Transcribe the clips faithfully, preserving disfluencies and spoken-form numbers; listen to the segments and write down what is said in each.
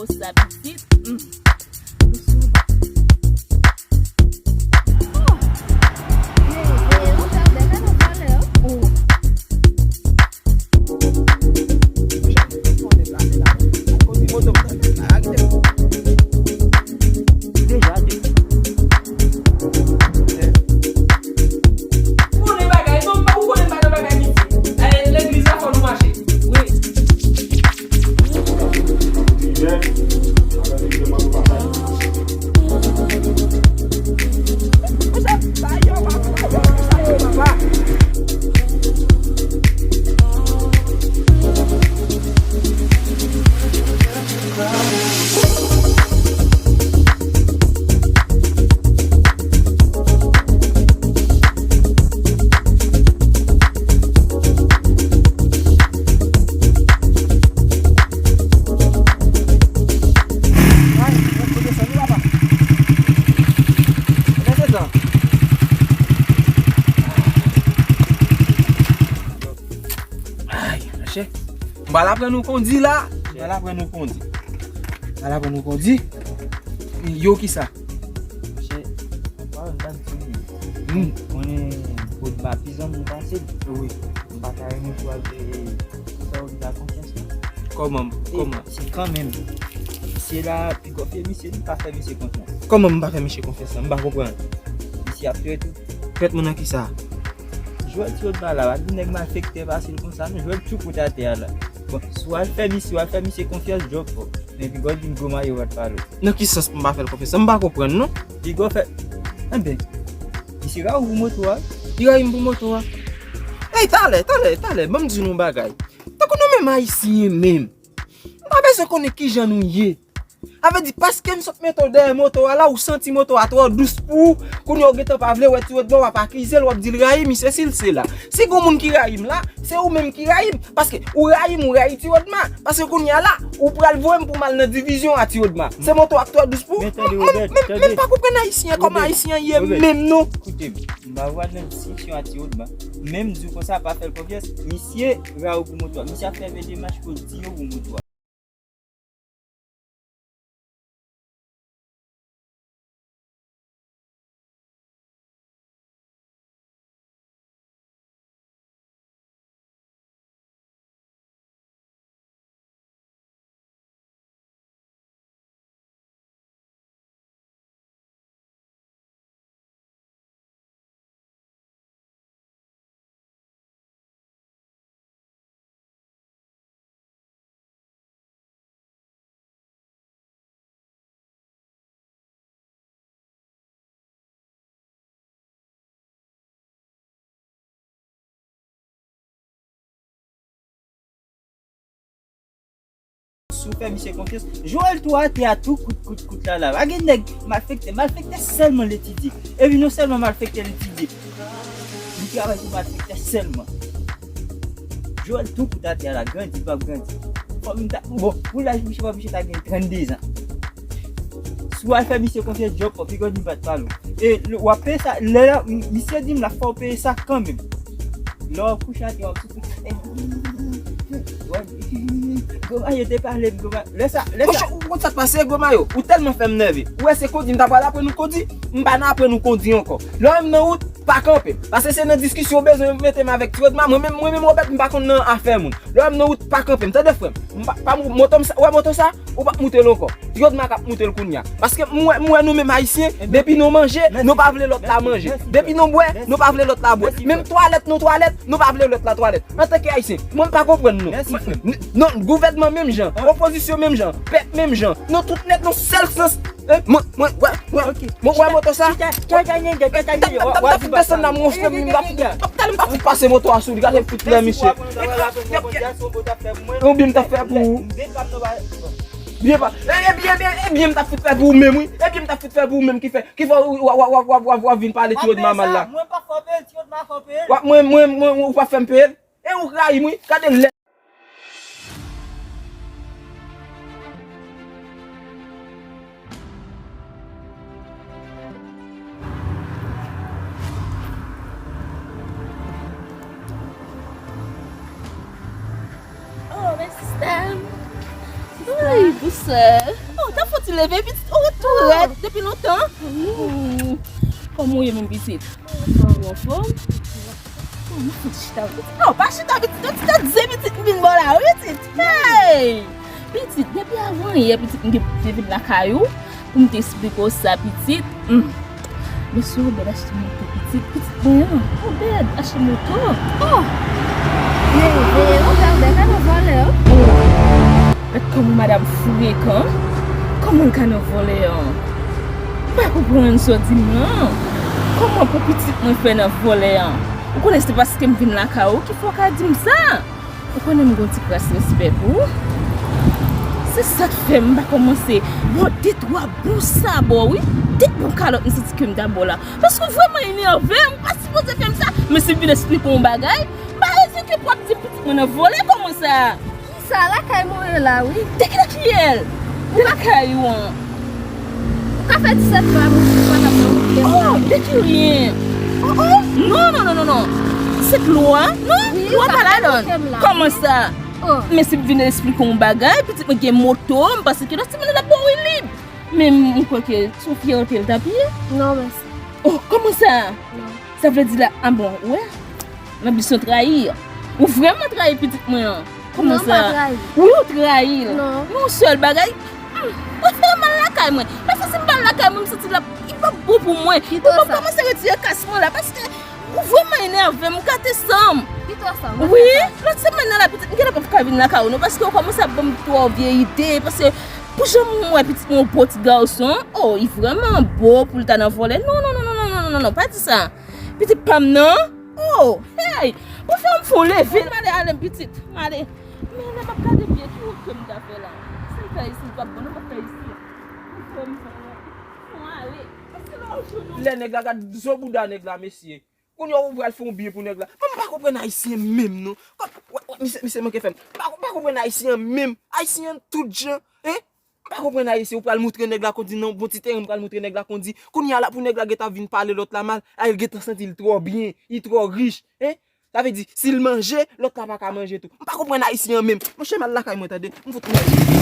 Sa pitit. Mm. Oh. Hey, hey, ou fè bèl nan valè, oh. Deja de. Ou konnen bagay, non, ou konnen pa nan bagay misye. Eh, legliz la fò nou mache. Wi. Ay, monchè. M pral aprann ou kondi la. M pral aprann ou kondi. M pral aprann ou kondi. Yo, kisa? Monchè, anpil moun pa di li. Hmm. Konnen Godma pi zanmi pase l. Wi. M pa ta renmen pou al, e, fè Olga konfyans, non. Kòman? E, kòman? Se kanmenm. Misye la, pi gwo fè misye, li pa fè misye konfyans. Kòman m pa fè misye konfyans la? M pa konprann. Misye ap trèt ou. Trèt mwen nan kisa? Jwèl ti Odma la, pa gen nèg malfektè pase l konsa, non, jwèl tchoupout atè a la. Bon, si w al fè misye, w al fè misye konfyans, djòb fò. Men pi gwo di m gwo mayo pa t pale w. Nan ki sans pou m pa fè l konfyans? M pa konprann, non. Pi gwo fè, enben, misye rayi w pou moto a. Li rayi m pou moto a. Ey, talè, talè, talè, ban m di nou yon bagay. Tankou nou menm Ayisyen menm, m pa bezwen konnen kijan nou ye. Sa vle di, paske m sot mete w dèyè moto a la, ou santi moto a twò dous pou ou, kounye a w gentan pa vle wè ti Odma, w ap akize l, w ap di l rayi m, sesi l, sela. Si gon moun ki rayi m la, se ou menm ki rayi m. Paske ou rayi m, ou rayi ti Odma. Paske kounye a la, ou pral voye m pou m al nan divizyon a ti Odma. Se moto a k twò dous pou ou. Men tande, Obed, tande. M pa konprann Ayisyen, kòman Ayisyen ye menm non. Koute m, m pa pral nan diskisyon a ti Odma. Men m di w konsa, pa fè l konfyans. Misye rayi w pou moto a. Misye ap fè demach pou l tiye w pou moto a. Si w fè misye konfyans, Joel tou atè a tou kout, kout, kout la la. Pa gen nèg malfektè, malfektè sèlman l etidye. Epi non sèlman malfektè l etidye. Li travay pou malfektè sèlman. Joel tou kout atè a la, grandi, l p ap grandi. Fò m ta, bon, pou laj misye, fò misye ta gen trannde zan. Si w al fè misye konfyans, djòb fò, pi gwo di m pa t pale w. E l, w ap peye sa, lè la, m, misye di m l ap fè w peye sa kanmenm. Lè w kouche atè, w ap soufri. Gwo mayo te pale m, gwo mayo. Lè sa, lè sa. Monchè, ou konn sa k pase, gwo mayo? Ou tèlman fè m nève. Ou wè se kondi, m ta pral aprann ou kondi. M pa nan aprann ou kondi ankò. Lè w wè m nan wout, pa kanpe m. Paske se nan diskisyon w bezwen mete m avèk ti Odma. Mwen menm, mwen menm, Obed, m pa konn nan afè moun. Lè w wè m nan wout, pa kanpe m. Tande, frè m. M pa, pa mou-, moto m sa, ou wè moto sa? Ou p ap moute l ankò. Ti Odma k ap moute l kounye a. Paske m wè, m wè nou menm Ayisyen, depi nou manje, nou pa vle lòt la manje. Depi nou bwè, nou pa vle lòt la bwè. Menm twalèt, nou twalèt, nou pa vle lòt la twalèt. Antanke Ayisyen, mwen m pa konprann nou. N-, non, gouvènman menm jan, opozisyon menm jan, pèp menm jan. Nou tout nèt nan sèl sans. Eh, mwen, mwen, wè, wè, mwen wè moto sa. Tap, tap, tap, tap, desann la, monchè, m ap, tap, tap, m ap fout pase moto a sou li, gade fout lè misye. Oubyen m t ap fè pou ou. Byen pa. E, e byen, byen, e byen m t ap fout fè pou ou menm, wi. E byen m t ap fout fè pou ou menm ki fè, ki fè w, w, w ap vin pale ti Odma mal la. Mwen pa fè w peye l, ti Odma fè w peye l. Mwen, mwen, mwen, ou pa fè m peye l. E ou rayi m, wi. Gade lè. Oh, men sista m. Sista. Ui, dous. Oh, ta fouti leve, pitit. Ou ret tou rèd depi lontan. Hmm. Kòman w ye menm, pitit? Ou anfòm? Oh, mwen fouti chita, pitit. Non, pa chita, pitit. Yon ti tèt zen, pitit, m vin bò la, wi, pitit. Hey! Pitit, depi avan yè, pitit, m te vin lakay ou pou m te eksplike w sa, pitit. Hmm. Mesye Obèd achte moto, pitit. Pitit mwen an, Obèd achte moto. Oh! Leve, Obèd, Obèd, ka nan vòlè, oh. Gad kòman madanm frekan. Kòman l ka nan vòlè an? M pa konprann sa w di m lan. Kòman pou pitit mwen fè nan vòlè an? Ou konnen se paske m vin lakay ou ki fè w ka di m sa? Ou konnen m gen yon ti kras respè pou ou. Se sa k fè m pa kòmanse ba w de twa bon sabò, wi. De bon kalòt m santi ke m ta ba w la. Paske w vrèman enève m, ou pa sipoze fè m sa. Men si m vin eksplike w yon bagay, m pa rezon ke pou w ap di pitit mwen nan vòlè kòman sa. Sa lakay mwen ye la, wi. De kilè kiyè l? De lakay ou an. Ou ka fè disèt mwa, mwen pa t ap nan wout. Oh, de ki ryen? Oh, oh. Non, non, non, non, non. Se lwa, non? Wi, lwa pa ladan. Kòman sa? Oh. Men si m vin eksplike w yon bagay, pitit mwen gen moto, m panse ke lòt semèn l ap ba w li lib. Men m kwè ke se yon fyète l t ap ye. Non, mèsi. Oh, kòman sa? Non. Sa vle di la, ah bon, ou wè? Lanbisyon trayi. Ou vrèman trayi pitit mwen an. Kòman sa? Non, m pa trayi. Wi, ou trayi l. Non. Yon sèl bagay. Hmm, ou fè mal lakay mwen. Paske si m pa al lakay mwen, m santi l ap, li p ap bon pou mwen. Ou p ap kòmanse retire kas mwen la, paske ou vrèman enève m, ou gate san m. Kite sa, wi, lòt semèn nan la, pitit, m genlè p ap ka vin lakay ou non, paske ou kòmanse ap ban m twò vye ide, paske pou jan m wè pitit mwen yon bo ti gason, oh, li vrèman bo pou l ta nan vòlè. Non, non, non, pa di sa. Pitit pa m nan. Oh, hey! Ou fè m fè w leve. M ale, ale, pitit. M ale. Men lè m ap gade byen, ki wout ke m ta fè la? Si m fè isi, li p ap bon, non, m ap fè isi. Ou fè m fè yon, fè yon ale. Paske lè w jwenn yon. Lè nèg la, gad zo bouda nèg la, mesye. Kounye a ou pral fè yon byen pou nèg la. Mwen m pa konprann Ayisyen menm, non. Kòm, wè, wè, misye, misye manke fè m. M pa, m pa konprann Ayisyen menm. Ayisyen tout jan, hein? M pa konprann Ayisyen, ou pral moutre nèg la kondi, nan bon ti teren, m pral moutre nèg la kondi. Kounye a la pou nèg la gentan vin pale lòt la mal, a, li gentan santi l twò byen, li twò rich, hein? Sa vle di, si l manje, lòt la pa ka manje tou. M pa konprann Ayisyen an menm. Monchè, m al lakay mwen, tande. M fout manje.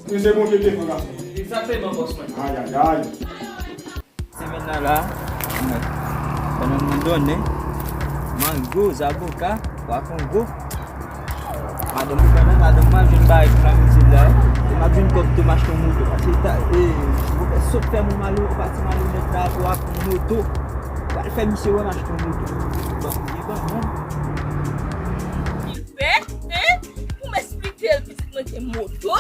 Mesye Bondye te fè gason. Egzakteman, bòs mwen. Ayayay. Semèn nan la, mwen, bannann mwen donnen, mango, zaboka, pwa kongo. Madanm mwen, bannann, madanm mwen jwenn bagay pou la mizil la. E m ap jwenn kòb tou m achte yon moto. Paske ta, e, sot fè mwen malere, pati malere nèt la, pou ap moto. Pral fè misye wè m achte yon moto. Ban m ye ban mwen. Ki fè, en? Pou m esplike l pitit mwen gen moto?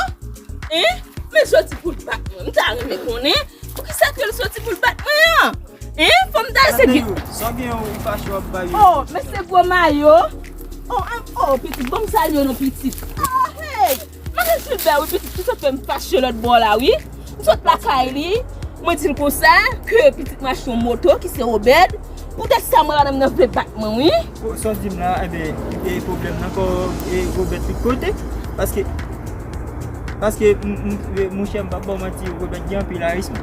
En? Men soti pou l bat mwen. M ta renmen konnen poukisa ke l soti pou l bat mwen an. En? Fò m ta eseye. Sa w gen ou fache w ap bay yo. Oh, men se gwo mayo. Oh, an, oh, pitit, bon, m salye w non, pitit. Ah, hey! Madanm Gilbert, wi, pitit, ki sot fè m fache lòt bò la, wi. M sot lakay li, mwen di l konsa, ke pitit mwen achte yon moto, ki se Obed. Poutèt sa, mwen, madanm nan vle bat mwen, wi. Bon, sa w di m la, enben, e pwoblèm nan ankò, e Obed tout kote. Paske, paske, m, m, e, monchè, m p ap ba w manti, Obed gen anpil ayisman.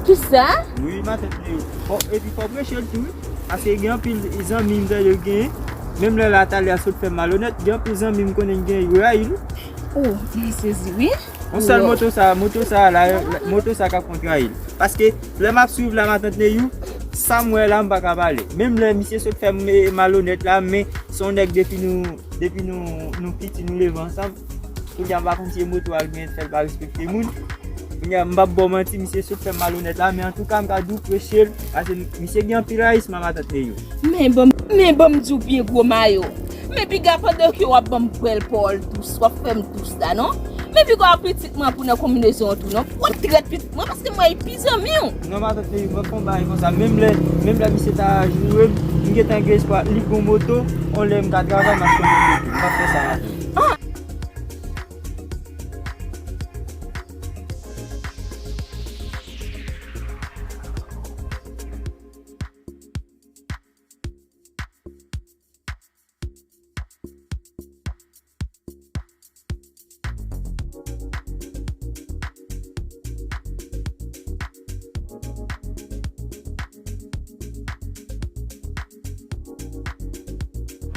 Kisa? Wi, matant li. Bon, epi fò w preche l tou, wi. Paske gen anpil zanmi m tande l genyen. Menm lè la talè a sot fè m malonèt, gen anpil zanmi m konnen l genyen, yo rayi l, wi. Oh, m sezi, wi. Yon sèl moto sa, moto sa la, moto sa k ap kontrayi l. Paske lè m ap swiv la, matant Neyou, sa m wè la, m pa ka pale. Menm lè misye sot fè m, eh, malonèt la, men se yon nèg depi nou, depi nou, nou piti, nou leve ansanm. Kounye a m pa konn si e moto a l genyen fè l pa respekte moun. Kounye a m p ap ba w manti, misye sot fè m malonèt la, men antouka m ka di w preche l, paske misye gen anpil ayisman, matant Neyou. Men ban m, men ban m di w byen, gwo mayo. Men piga pandan ke w ap ban m bèl pawòl dous, w ap fè m dous la, non? Men piga w ap pitit mwen pou nan konbinezon an tou, non? W ap trèt pitit mwen paske m wè li pi zanmi w. Non, matant Neyou, mwen fè yon bagay konsa. Menm lè, menm lè misye ta joure m, m gentan gen espwa li gon moto, yon lè m ka travay, m ap konn moto. M p ap fè sa, matant. Ah!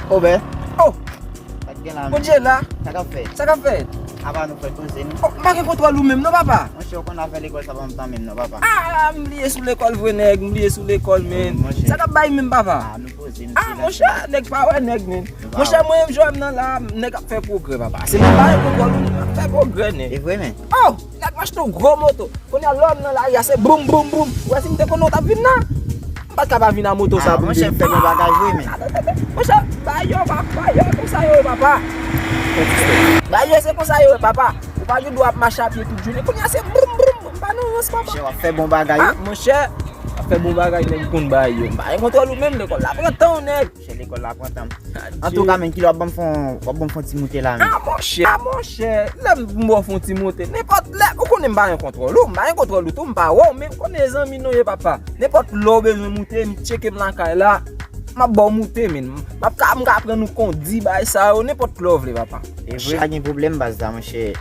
Obè. Oh! Sa k gen la, men? Bondye la. Sa k ap fèt? Sa k ap fèt? Apa nou fè poze nou? Oh, m pa gen kontwòl ou menm non, papa. Monchè, ou konn afè lekòl sa pa m tan menm non, papa. Ah, m bliye sou lekòl vre nèg, m bliye sou lekòl, men. Monchè. Sa k ap bay menm, papa? Ah, nou poze nou. Ah, monchè, nèg pa wè nèg, men. Monchè, mwen menm jwè m nan la, nèg ap fè pwogrè, papa. Se nan bagay kontwòl ou, nèg ap fè pwogrè, nèg. E vre, men. Oh! Nèg m achte yon gwo moto. Kounye a lè m nan lari a se boum, boum, boum. Ou wè si m te konnen w t ap vin la, m pa t ka pa vin a moto sa pou m te. Ah, monchè, fè yon bagay vre, men. Monchè, bagay yo, pa, bagay yo konsa yo ye, papa. Bagay yo se konsa yo ye, papa. Ou pa gen dwa ap mache a pye tout jounen. Kounye a se boum, boum, boum. Pa nan rans, papa. Monchè, w ap fè bon bagay, wi. Ah, monchè, w ap fè bon bagay, nèg konn bagay yo. M pa gen kontwòl ou menm, lekòl la pran tan, nèg. Chè, lekòl la pran tan. Adje. Antouka, men, kilè w ap ban m fè yon, w ap ban m fè yon ti moute la, men. Ah, monchè, ah, monchè, lè m ba w fè yon ti moute, nenpòt lè, ou konnen m pa gen kontwòl ou, m pa gen kontwòl ou tou, m pa wè w, men m konnen zanmi nou ye, papa. Nenpòt lè w bezwen moute, m tcheke m lakay la, m ap ba w moute, men. M ap ka, m ka aprann ou kondi, bagay sa yo, nenpòt lè w vle, papa. E vre, pa gen pwoblèm, baz la, monchè.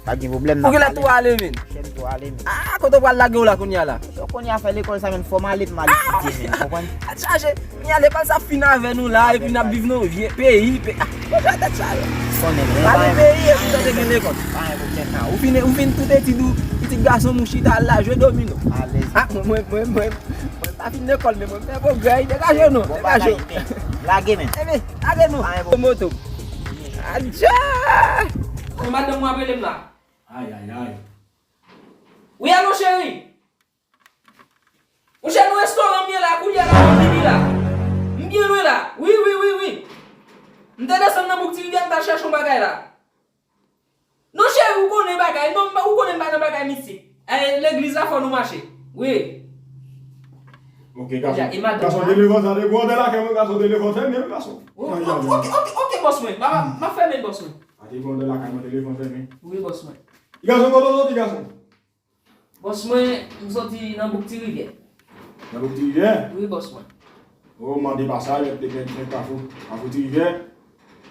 Pa gen pwoblèm, n ap pale. Ou genlè tou ale, men. Chèf tou ale, men. Ah, kote w pral lage w la kounye a la? Monchè, w konnen afè lekòl sa, men, fò m ale, m al etidye, men, w konprann? Ah, chaje. Kounye a lekòl sa fin avè nou la, epi n ap viv nan yon vye peyi, pe-, ah, monchè, tèt chaje. Konnen, men, ale peyi, epi tande gen lekòl. Pa gen pwoblèm, pa gen pwoblèm. Ou fin, ou fin tout etid ou, pitit gason m, ou chita al la jwe domino. Alèz. Ah, mwen, mwen, mwen, mwen, mwen pa fin lekòl, men mwen fè pwogrè, degaje nou, degaje w. Bon bagay, men. Lage, men. Ebyen, lage nou. Pa gen pwoblèm. Moto. Adje! Bon, madanm mwen ap rele m la. Ay, ay, ay. Wi, alo, cheri. Monchè, nan restoran m ye la, kounye a la, m vini la. M byen lwen la. Wi, wi, wi, wi. M te desann nan bouk Ti Rivyè, m t al chèche yon bagay la. Non, cheri, ou konnen bagay. Non, m pa, ou konnen m pa nan bagay mistik. Eh, legliz la, fò nou mache. Wi. Ok, gason. Gason, telefòn sa te gwo anndan lakay mwen, gason, telefòn fèmen, wi, gason. O-, o-, ok, ok, ok, bòs mwen. M ap, m ap fèmen, bòs mwen. A, te gwo anndan lakay mwen, telefòn fèmen. Wi, bòs mwen. Gason, kote w soti, gason? Bòs mwen, m soti nan bouk Ti Rivyè. Nan bouk Ti Rivyè? Wi, bòs mwen. O, mande pasaj, lè te gen, gen Kafou, Kafou Ti Rivyè.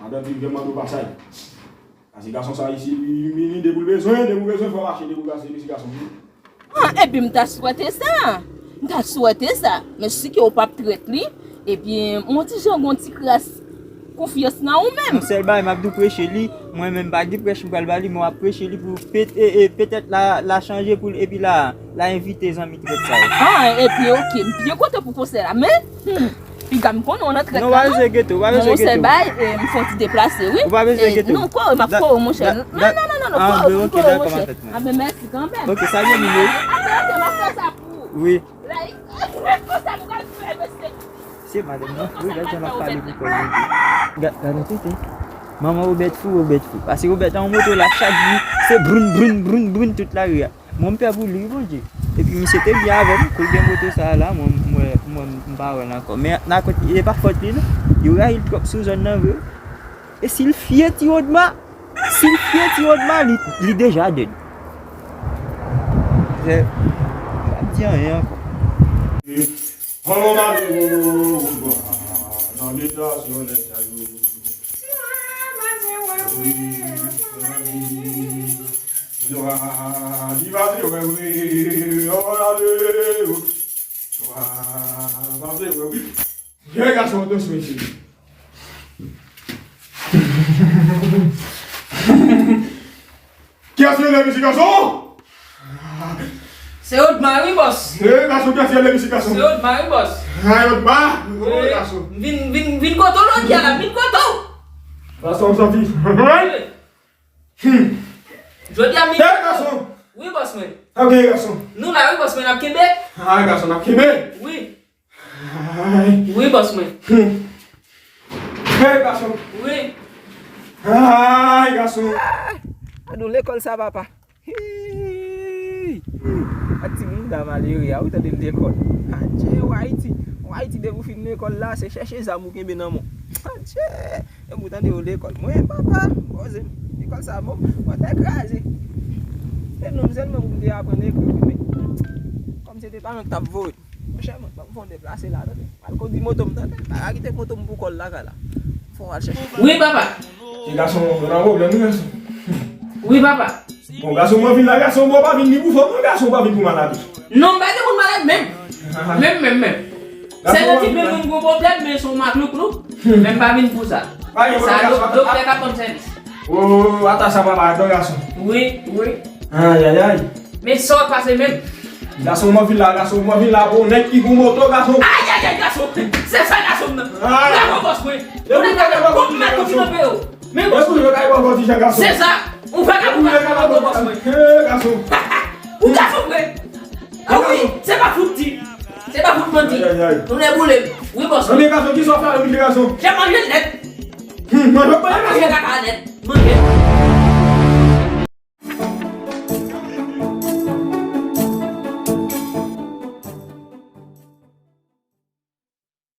Madan Ti Rivyè mande w pasaj. Paske gason sa isi, li, li, li, depi w bezwen, depi w bezwen, fò w mache, depi w pase, li se gason m. Ah, epi m ta swete sa. M ta swete sa. Men si ke w p ap trèt li, ebyen, m yon ti jan gon ti kras konfyans nan ou menm. Yon sèl bagay, m ap di w preche li. Mwen menm, pa gen prèch m pral ba li, men w ap preche li pou pet-, e, e, petèt la, la chanje pou l, epi la, la envite zanmi trèt sa yo. Ah, epi, ok, m byen kontan pou konsèy la, men, hmm, piga m konnen w nan trèt la, non? Non, w pa bezwen enkyete w, w pa bezwen enkyete w. Yon sèl bagay, e, m fè yon ti deplase, wi. Ou pa bezwen enkyete w. Non, kore, m ap kore w, monchè. Non, non, non, non, non, kore w, kore w, monchè. Ah, ben, mèsi kanmenm. Ok, salye nou, wi. Ah, ben, ok, m ap fè sa pou ou. Wi. Like, konsa m pral fè, mesye. Se madanm nan, wi, gad jan l ap pale pou kò l. Gad, gad yon tenten. Manman Robert fou, Robert fou. Pase Robert nan yon moto la, chak jou, se broun, broun, broun, broun tout lari a. Mwen, m pè pou li, wi, Bondye. Epi misye te byen avè m, kou l gen moto sa a la, mwen, mwen, mwen, m pa wè l ankò. Men, nan kote, e pa fòt li, non. Yo rayi l twòp sou zòn nan, vre. E si l fye ti Odma, si l fye ti Odma, li, li deja dead. Se, m p ap di anyen ankò. Anlè w mande w, w, w, w, nan leta sou lè sa yo. Li pase wè wi, anlè w. Li pase wè wi. Vye gason, attention ici. Kiyès ki rele misye gason? Se Odma wi, bòs. Eh, gason, kiyès ki rele misye gason? Se Odma wi, bòs. Ay, Odma. Oh, gason. Vin, vin, vin kote w lòt ya la, vin kote w. Gason, m santi. Hmm. Jodi a, mi... Eh, gason. Wi, bòs mwen. Ok, gason. Nou la, wi, bòs mwen, n ap kenbe. Ah, gason, n ap kenbe. Wi. Ay. Wi, bòs mwen. Hmm. Hey, gason. Wi. Ay, gason. Ah, nou lekòl sa, papa. Hii. Ak timoun sa malere a, ou tande l lekòl. Adje, w Ayiti. W Ayiti, depi w fin lekòl la, se chèche zam ou kenbe nan men w. Adje. Depi w tande yo lekòl. Mwen, papa, poze m. Lekòl sa, mwen, mwen te kraze. Se non m sèlman pou m te aprann ekri, wi, men kòm se te paran k t ap voye. Monchè, mwen, ban m fè yon deplase la, tande. Al kondi moto m, tande. Pa kite moto m pou kò l lakay la. Fò w al chèche. Wi, papa. Ti gason, ou nan pwoblèm, wi, gason. Wi, papa. Bon, gason, mwen vin la, gason, mwen pa vin ni pou fòm, non, gason, pa vin pou maladi. Non, m pa gen moun malad menm. Menm, menm, menm. Sèl ti plen mwen gwo pwoblèm, men se yon maklouklou. Men m pa vin pou sa. Sa, dok-, doktè k ap ban m sèvis. Oh, ata sa, papa, non, gason. Wi, wi. Ay, ay, ay. Men sa w ap pase menm. Gason, mwen vin la, gason, mwen vin la pou nèg ki pou moto, gason. Ay, ay, ay, gason. Se sa, gason m nan. Ay. Bravo, bòs mwen. Ou nèg la, kòm mato ki nan peyo. Men bòs mwen. Se sa. Ou vagabon, gason, bòs mwen. Eh, gason. Ou gason vre. Ah wi, se pa fout di. Se pa fout manti. Ay, ay, ay. Nou nèboule. Wi, bòs mwen. Manje gason, ki sa w fè avèk manje gason? Jan manje nèt. Hmm, manje, manje gason. Manje kaka nèt. Manje.